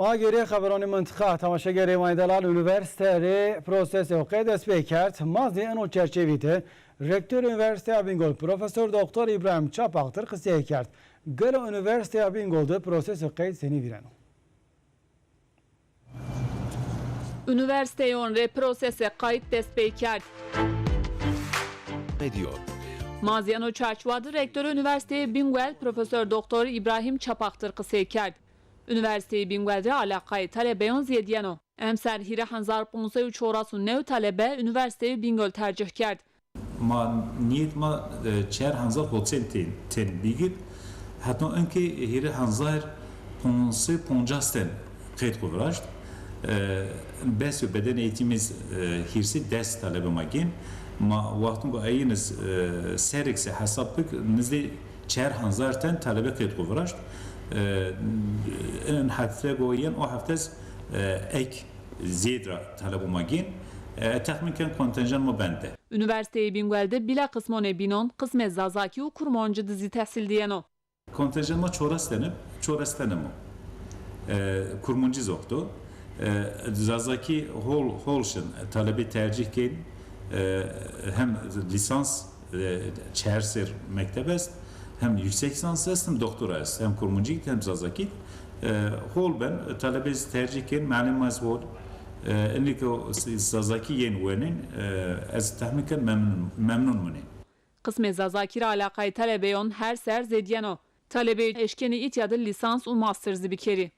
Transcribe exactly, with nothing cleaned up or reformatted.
Agêrê xeberanê mintiqa, temaşegerê ma yê delal, unîversîte rê prosesê qey dest pê kerd. Ma zî eno çerçevî de Rektorê Unîversîteya Bîngol, Profesor Doktor Îbrahîm Çapaktir qisey kerd. Gelo unîversîteya Bîngol de prosesê qeyd senî vîreno? Unîversîteyon rê prosesê qayît dest pê kerd. Ediyor. Ma zî eno çarçiwa de Rektorê Unîversîteyê Bîngol, Profesor Doktor Îbrahîm Çapaktir qisey kerd. Unîversîteyê Bîngol rê alaqayê talebeyon zêdîyeno. Emser hîrê hezar ponc sey û çoras û new talebe Unîversîteyê Bîngol tercîh kerd. Ma nîyet ma, e, çer hezar hotsen ten, ten bîgîr. Heta inkê hîrê hezar ponc sey poncas ten qeyd xo viraşt. E, bes yo beden eğitimîz, e, hîrsî des talebe ma gên. Ma wextin go eyîniz, e, serêk se hesab bik, nizdê çer hezar ten talebe qeyd xo viraşt. E, in hefte go yên o heftes, e, ek zêd ra talebo ma gên. E, texmîn ken kontenjan ma bende. Unîversîteyê Bîngol de bîla qismonê bînon, qismê Zazakî û Kurmancî de zî tehsîl dîyeno. Kontenjan ma çoras tenib, çoras tenib o. E, Kurmancî zof do. E, Zazakî hol, hol şin, talebê tercîh kên, e, hem lîsans, e, çer ser mekteb est, hem yüksek lisans est, hem doktora est, hem Kurmancî hem Zazakî. E, hol ben, talebê zî tercîh kên, melimê ma zî hol. E, inî ke Zazakî yên wenên, e, ez tehmîn ken memnun, memnun munên. Qismê Zazakî ra alaqayê talebeyon her ser zêdîyeno. Talebeyê eşkenî îtya de lîsans û master zî bikerî.